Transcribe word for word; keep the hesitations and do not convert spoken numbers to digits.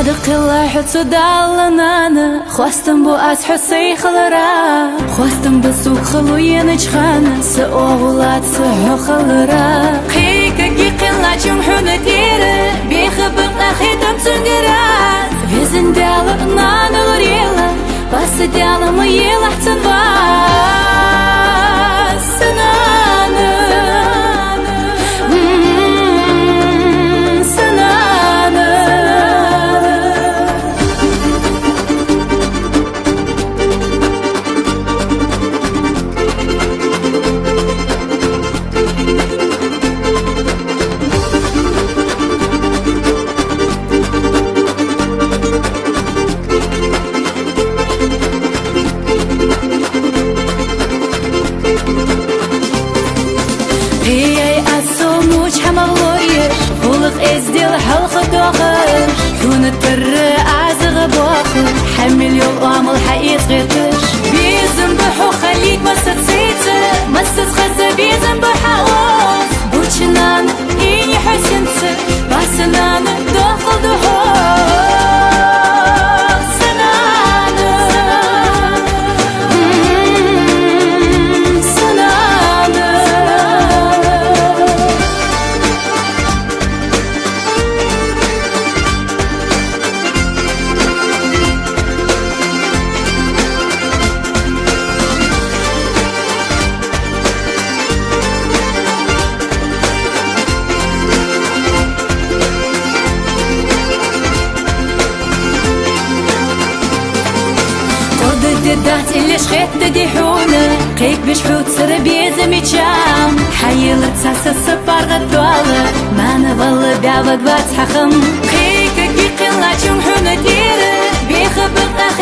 Дакъала хьо цу Далла нана, хоастам бу аз хьо сай хилара. Хоастам ба сога хало еннача хана, са оагӀув лаца хьо хилара. Кхайкаги кхеллача хьона тӀера, беха бакъахетам цунгара. Везан Даьла, нана лораяла, пасса Даьла ма елахь цун вас. Са нана, м, са нана. Эй, ай, аз со муч хьамагӀ лоеш, гӀулакх эздел хьалха доахаш, хьона тарра азагӀа боахаш, хьа мел йола оамал хьаэца гӀерташ. Безам ба хьо хилийта массаза сица, массаза хаза безам ба хьа оз. Буча нана, ийни хьо синца, пасса нана, дохал да хьо, са нана. М, са нана. Къорда де дац, иллеш хетта де хьона, кхайкабеш хьоца безамича. Хьаелар цхьа са паргӀатдола, нана валла бӀаьваргвац хьа хам. Кхайкаги кхеллача хьона тӀера, беха бакъахетам